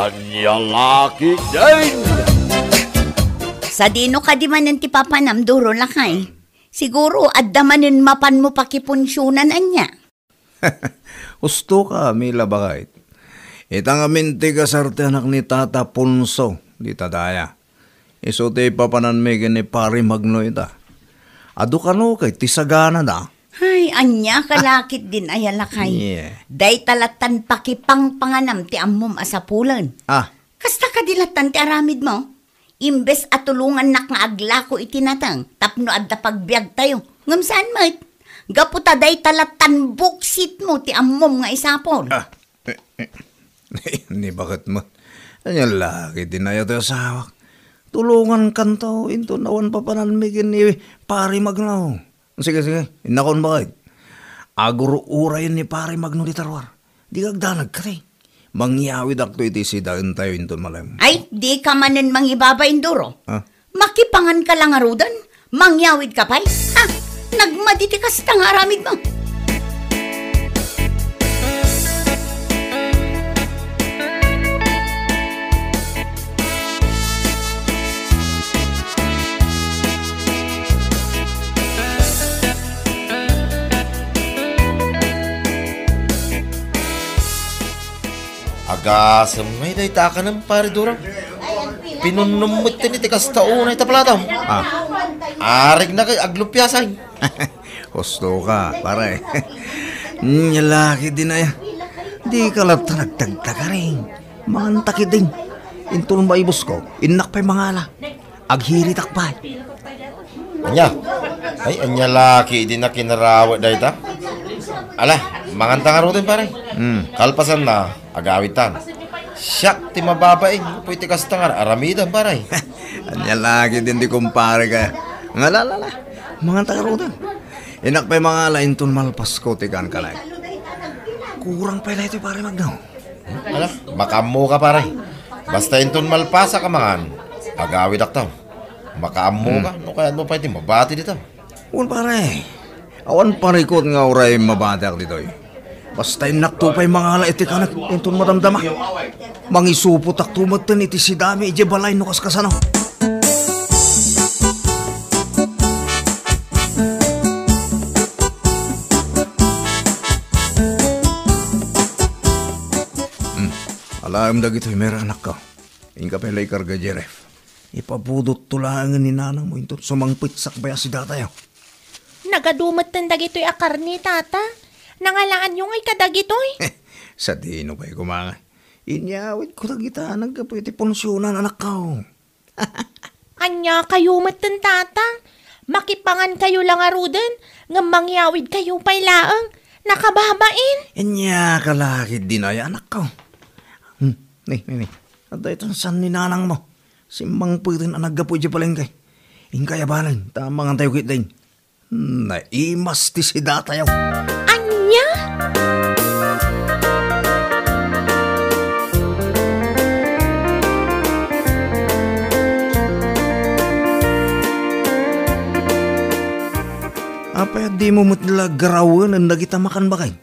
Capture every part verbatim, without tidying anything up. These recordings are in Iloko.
Ania la ketdin? Sadino kadi manen ti papanam, Duro, lakay? Siguro, adda manen mapanmo pakipunsionan ania? Husto ka, Mila, baket. Ita ngamin ti kasar ti anak ni Tata Ponso, dita daya. Isu ti papananmi ken ni Pari Magno ita. Adu kano ket ti saganada. Ay, ania ka la ketdin aya, lakay? Yeah. Dayta lattan pakipangpanganam ti ammom a sapulen. Ah. Kasta kadi lattan ti aramidmo? Imbes a tulongannak nga aglako iti nateng tapno adda pagbiagtayo. Ngem saan met. Gapu ta dayta lattan buksitmo ti ammom nga isapul. Ah, eh, eh. Ni baket met. Ania la ketdin aya ti asawak? Tulongankanto inton awan papananmi ken ni Pari Magno. Sige, sige. Innakon baket. Agur-urayen ni Pari Magno dita ruar. Dika agdanag kadi. Mangyawidakto iti sidaentayo inton malem. Ay, dika manen mangibabain, Duro. Ah? Makipangan ka la ngaruden? Mangyawid ka pay? Ha? Nagmadi ti kasta nga aramidmo. Agasem ngay dayta a kanem, Pare Duro. Pinunnom metten iti kasta unay ta platam. Ah. Arigna kay aglupiasay. Husto ka, pare. Nia la ketdin aya. Dika latta nagtagtagaring. Manganta ketdin. Inton maibusko, innak pay mangala. Aghiritak pay. Ania? Ay, ania la ketdin a kinarawet dayta? Ala, manganta ngaruden, pare. Hmm. Kalpasanna, agawidtan. Siak ti mababain, gapu iti kasta nga aramidem, pare. Ania la ketdin ti kumpare ka. Ngala, ala, ala. Manganta ngaruden. Innak pay mangala inton malpasko ti kankanak. Kurang pay daytoy, Pare Magno. Ala, makaammo ka, pare. Basta inton malpasak a mangan, agawidakto. Makaammo ka, hmm, no kayatmo pay ti mabati dita. Wen, pare. Awan parikut nga uray mabatiak ditoy. Basta innakto pay mangala iti kanek inton madamdama. Mangisupotakto metten iti sidami idiay balay no kaskasano. Hmm. Alaem dagitoy, Mera, anakko. Inka pay la ikarga, Jeref. Ipabudotto laengen ni nanangmo inton sumangpet sakbay a sidatayo. Nagadu metten dagitoy a karne, Tata. Nangalaanyo ngay kadagitoy? Sadino pay koma nga. Inyawidko dagita naggapu iti punsionan, anakko. Ania kayo metten, Tata? Makipangan kayo la ngaruden, ngem mangyawid kayo pay laeng. Nakababain. Ania ka la ketdin aya, anakko. Hmm, ni, ni, ni. Adda itan san ni nanangmo. Simmangpeten a naggapu idiay palengke. Inka aya banen, ta mangantayo ketdin. Naimas ti sidatayo. Ania? Apay a dimo met la garawenen dagita makan, baket?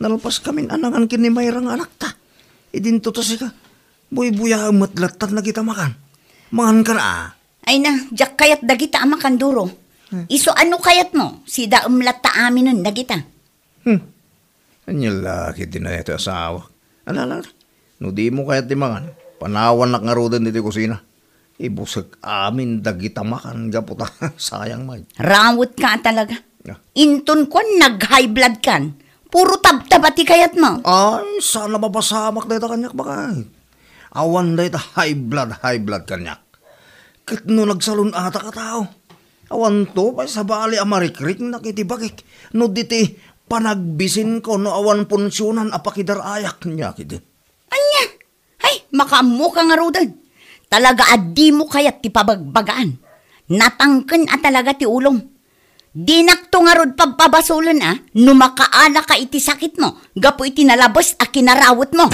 Nalpaskamin a nangan ken ni Mayra nga anakta. Idinto ta sika. Buybuyaem met lattan dagita makan. Mangan ka na, a. Ay na, diak kayat dagita a makan, Duro. Hmm. Isu a no kayatmo, sidaem latta aminen dagita. Hmm. Ania la ketdin aya ti asawak. Ala, ala, ala. No dimo kayat ti mangan, panawannak ngaruden ditoy kusina. Ibusek amin dagita makan gapu ta sayang met. Rawet ka talaga. Ah. Inton kuan nag-high blood kan, puro tabtaba ti kayatmo. Ay, saan a mapasamak dayta kaniak, baket. Awan dayta high blood, high blood kaniak. Ket no nagsalun-atak a tao, awanto pay sabali a marikriknak iti bagik no diti panagbisinko no awan punsionan a pakidar-ayak, nia ketdin. Ania? Ay, makaammoka ngaruden. Talaga a dimo kayat ti pabagbagaan. Natangken a talaga ti ulom. Dinakto ngarud pabpabasolen a no makaanaka iti sakitmo gapu iti nalabes a kinarawetmo.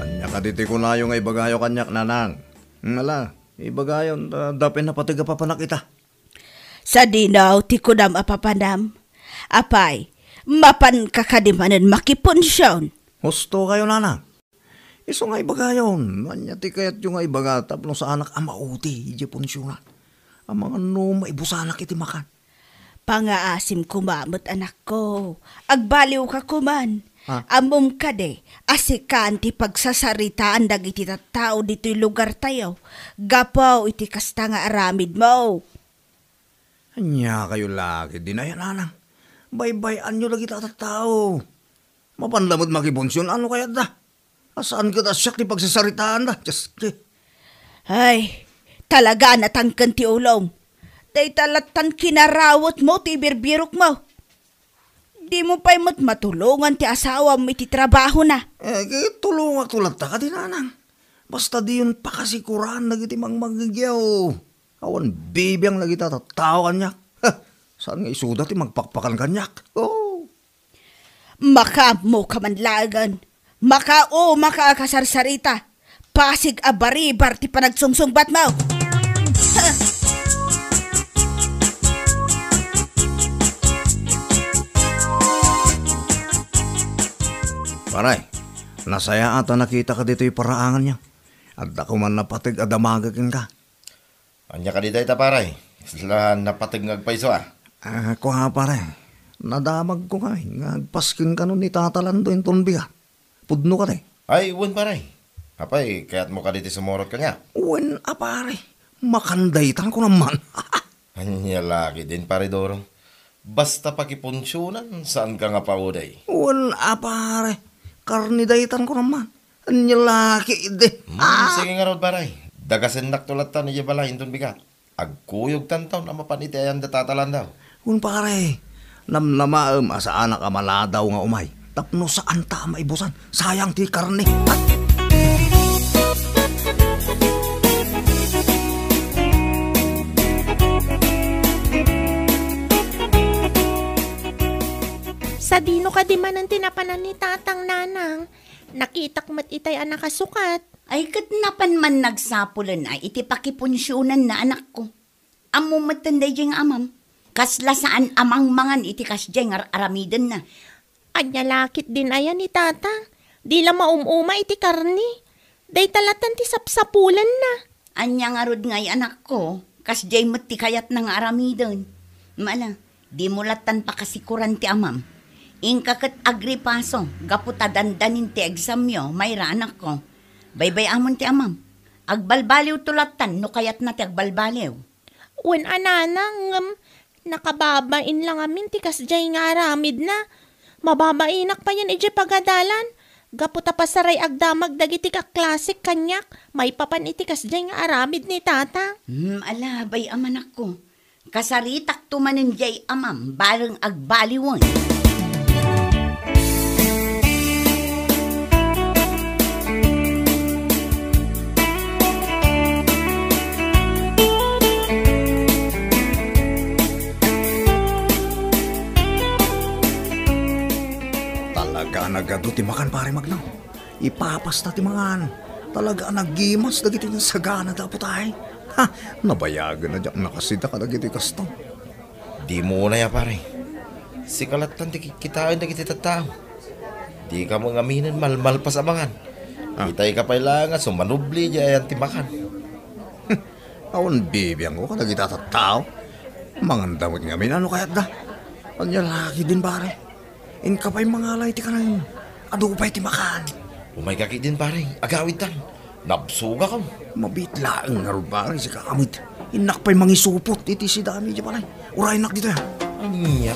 Ania kadi ti kunayo nga ibagayo kaniak, nanang? Ngala, ibagayon, ta dapen napateg a papanak ita. Sadino ti kunam a papanam? Apay, mapanka kadi manen makipunsion? Husto kayo, nanang. Isu nga ibagayon, ania ti kayatyo nga ibaga tapno saanak a mauti idiay punsionan? Amangan no maibusanak iti makan. Pangaasim koma met, anakko. Agbaliwka koman. Ha? Ammom kadi a sikan ti pagsasaritaan dagiti tattao ditoy lugartayo gapu iti kasta nga aramidmo. Ania kayo la ketdin aya, nanang? Baybay-anyo dagiti a tattao. Mapan la met makipunsion, ano kayatda? A saan ket a siak ti pagsasaritaanda, Diosko. Ay, talaga a natangken ti ulom. Dayta lattan kinarawetmo ti ibirbirokmo. Dimo pay met matulongan ti asawam iti trabahona. Eh, ket tulongakto latta kadi, nanang. Basta diyon pakasikuran dagiti mangmangngegyaw. Awan bibiang dagiti a tattao kaniak. Ha, saan nga isuda ti magpakpakan kaniak? Oh. Makaammoka man laengen. Makaumaka a kasarsarita. Pasig a baribar ti panagsungsungbatmo. Pare, nasayaat a nakitaka ditoy paraangan niya. Adda koman napateg a damagek kenka. Ania kadi dayta, pare? Kasla napateg nga agpayso, a? Ah, kua, pare. Nadamagko kami nga agpasken kano ni Tata Lando inton bigat. Pudno kadi? Ay, wen, pare. Apay, kayatmo kadi ti sumurot kaniak? Wen a, pare. Makan daytan ko naman. Ania la ketdin, pare Doro. Basta pakipunsionan, saanka nga paudey? Wen a, pare. Karne daytan ko naman. Ania la ketdi. Hmm, ah, sige ngarud, pare. Dagasennakto lattan idiay balay inton bigat. Agkuyogtanton a mapan iti ayan da Tata Lando. Wen, pare. Namnamaem a saanak a maladaw nga umay. Tapno saanta a maibusan. Sayang ti karne. Sadino kadi manen ti napanan ni Tatang, Nanang? Nakitak met itay a nakasukat. Ay, ket napan man nagsapulen a iti pakipunsionanna, anakko. Ammom metten daydiay nga amam. Kasla saan a mangmangan iti kasdiay nga ar-aramidenna. Ania la ketdin aya ni Tata? Di la maum-uma iti karne. Dayta lattan ti sapsapulanna. Ania ngarud ngay, anakko? Kasdiay met ti kayatna nga aramiden. Mala, dimo lattan pakasikuran ti amam. Inka ket agripaso gapu ta dandanin ti examyo, mayra, anakko. Baybay-amon ti amam. Agbalbaliwto lattan no kayatna ti agbalbaliw. Wen a, Nanang, ngem nakababain la ngamin ti kasdiay nga aramidna. Mababainak payen idiay pagadalan. Gapu ta pasaray agdamag dagiti kaklasik kaniak, maipapan iti kasdiay nga aramid ni Tata. Hmm, ala, bay-am, anakko. Kasaritakto manen diay amam, bareng agbaliwen. Talaga a nagadu ti makan, Pare Magno. Ipapasta ti mangan. Talaga a nagimas dagiti nasaganada, Apo tay. Ha, nabayagen a diak nakasida kadagiti kasto. Dimo unay a, pare. Sika lattan ti kitkitaen dagiti tattao. Dika mangaminen malmalpas a mangan. Ah. Itayka pay laeng a sumanubli idiay ayan ti makan. Awan bibiangko kadagiti tattao. Manganda met ngamin, ano kayatda? Ania la ketdin, pare? Inka pay mangala iti kanayon. Adu pay ti makan. Umayka ketdin, pare. Agawidtan. Nabsogakon. Mabiit laeng ngarud, pare, sika met. Innak pay mangisupot iti sidami idiay balay. Uraynak ditoy, ha? Ania?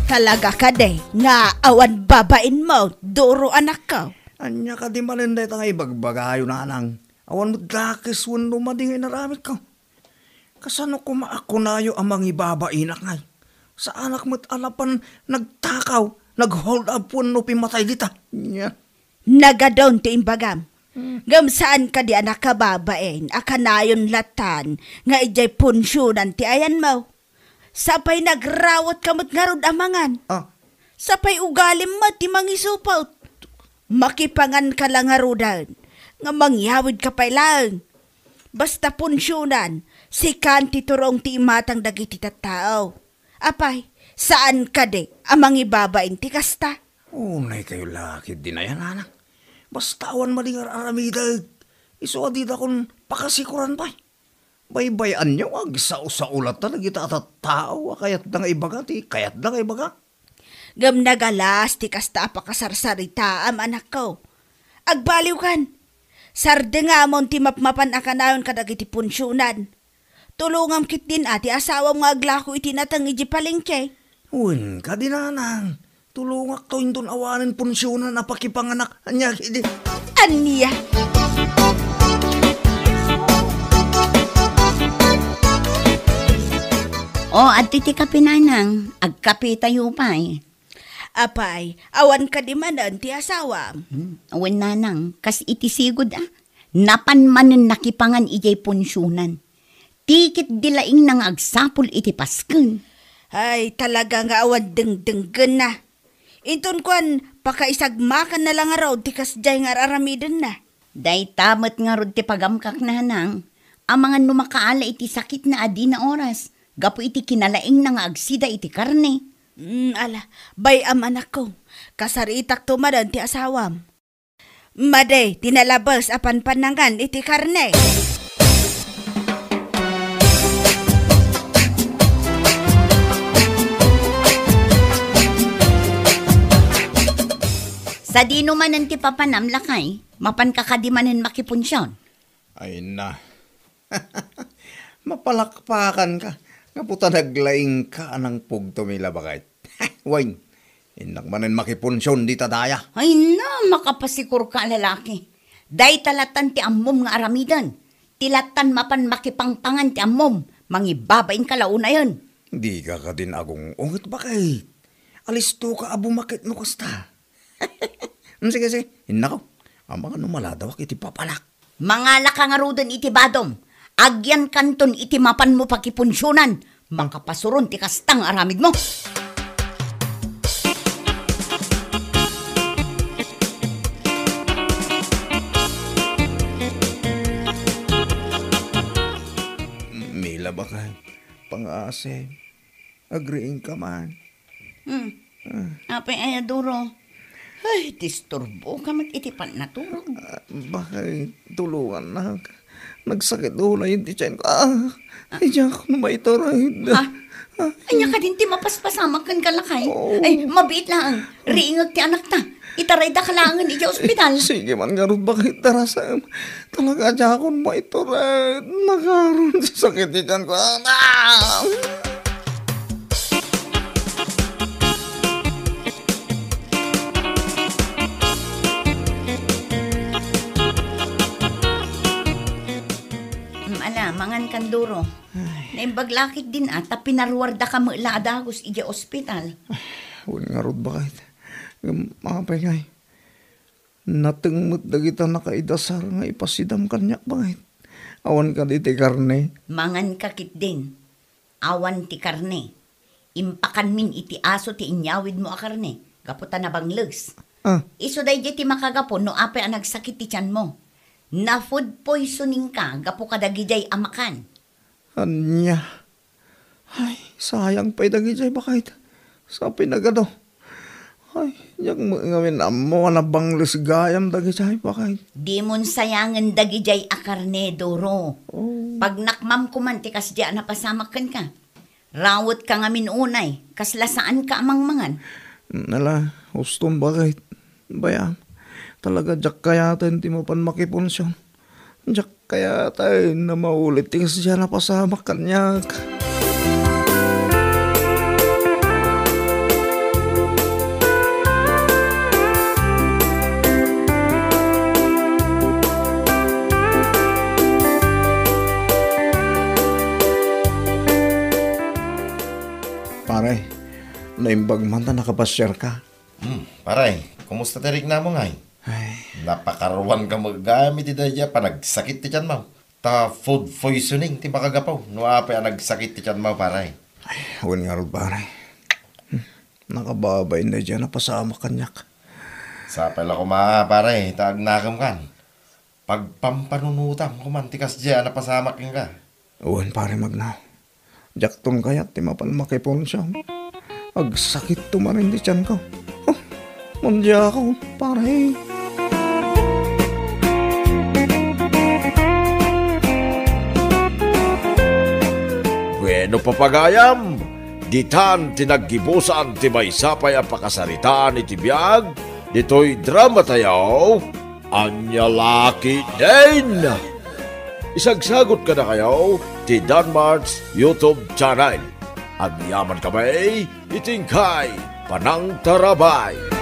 Talaga kadi nga awan babainmo, Doro, anakko? Ania kadi manen dayta nga ibagbagayo, Nanang? Awan met dakes wenno madi nga inaramidko. Kasano koma a kunayo a mangibabainak ngay? Saanak met a napan nagtakaw, nag-hold up wenno pimmatay dita. Nya. Nagadun ti imbagam. Hmm. Ngem saan kadi a nakababain a kanayon lattan nga idiay punsionan ti ayanmo? Sapay nagrawatka met ngarud a mangan. Ah. Sapay ugalim met ti mangisupot. Makipanganka la ngaruden. nga mangyawidka pay laeng. Basta punsionan, sikan ti turong ti imatang dagiti tattao. Apay, saan kadi a mangibabain ti kasta? Unay kayo la ketdin aya, nanang. Basta awan madi nga ar-aramidek. Isu a didakon pakasikoran pay. Baybay-anyo nga agsao-sao latta dagita a tattao a kayatda nga ibaga ti kayatda nga ibaga. Ngem nagalas ti kasta a pakasarsaritaam, anakko. Agbaliwkan. Sardengamon ti mapmapan a kanayon kadagiti punsionan. Tulongam ketdin a ti asawam nga aglako iti nateng iti palengke. Wen kadi, nanang. Tulongakto inton awanen punsionan a pakipanganak. Ania ketdi? Ania? O, adtoy ti kape, nanang. Agkapetayo pay. Apay, awan kadi manen ti asawam? Hmm, wen, nanang, kas iti sigud, a. Napan manen nakipangan idiay punsionan. Ti ketdi laeng nga agsapul iti pasken. Ay, talaga nga awan dengdenggenna. Inton kuan, pakaisagmakanna la ngarud ti kasdiay nga ar-aramidenna. Dayta met ngarud ti pagamkak, nanang, amangan no makaala iti sakitna a dina oras, gapu iti kinalaingna nga agsida iti karne. Mm, ala, bay-am, anakko. Kasaritakto manen ti asawam. Madi ti nalabes a panpanangan iti karne. Sadino manen ti papanam, lakay? Mapanka kadi manen makipunsion? Ay na. Mapalakpakanka. Gapu ta naglaingka a nangpugtom ila, baket. Wen, innak manen makipunsion dita daya. Ay na, makapasikorka a lalaki. Dayta lattan ti ammom nga aramiden. Ti lattan mapan makipangpangan ti ammom, mangibabainka la unayen. Dika kadin agung-unget, baket. Alistoka a bumakit no kasta. Mm, sige, sige, innako. Amangan no maladawak iti papanak. Mangalaka ngaruden iti badom. Agyankanton iti mapanmo pakipunsionan. Makapasuron ti kasta nga aramidmo. Mila, baket, pangasim. Agriingka man. Hmm. Ah. Apay aya, Duro? Ay, disturboka met iti pannaturog. Ah, baket, tulongannak. Nagsakit unay ti tiyanko. Ah, ay, diak no maitured. Ah. Ah. Ania kadin ti mapaspasamak kenka, lakay? Oo. Ay, mabiit laeng. Riingek ti anakta. Itaraydaka laengen idiay ospital. Sige man ngarud, baket, darasem. Talaga, diakon maitured. Nagaron ti sakit ti tiyanko. Ah! Mm, ala, mangan kan, Duro. Ay. Naimbag lakit din, ah, ta pinaruardaka met la a dagus idiay ospital. Ay, wen ngarud, baket. Ngem, apay ngay? Nateng met dagita nakaidasar nga ipasidam kaniak, baket. Awan kadi ti karne? Manganka ketdin. Awan ti karne. Impakanmin iti aso ti inyawidmo a karne, gapu ta nabangles. Ah. Isu daydiay ti makagapu no apay a nagsakit ti tianmo. Na-food poisoningka gapu kadagidiay a makan. Ania? Ay, sayang pay dagidiay, baket. Sa pinagado. Ay, diak met ngamin ammo a nabangles gayam dagidiay, baket. Dimon sayangen dagidiay a karne, Duro. Oh. Pagnakmam koman ti kasdiay a napasamak kenka. Rawetka ngamin unay, kasla saanka a mangmangan. Ala, uston, baket. Bay-am, talaga diak kayaten ti mapan makipunsion. Diak kayaten a maulit ti kasdiay a napasamak kaniak. Pare, naimbag man ta nakapasiarka. Hmm, pare, kumusta ti riknamo ngay? Ay. Napakaruanka met gayam iti daydiay a panagsakit ti tianmo. Ta food poisoning ti makagapu no apay a nagsakit ti tianmo, pare. Ay, wen ngarud, pare. Hmm, nakababain daydiay a napasamak kaniak. Sapay la koma, pare, ta agnakemkan. Pagpampanunotam koman ti kasdiay a napasamak kenka. Wen, pare Magna. Diakton kayat ti mapan makipulsiam. Agsakitto manen ti tianko. Oh, mandiakon, pare. Bueno, papagayam, ditan ti naggibusan ti maysa pay a pakasaritaan iti biag ditoy dramatayo, Ania La Ketdin. Isagsagot kadakayo ti Danmart's YouTube channel. Agyamankami iti inkay panangtarabay.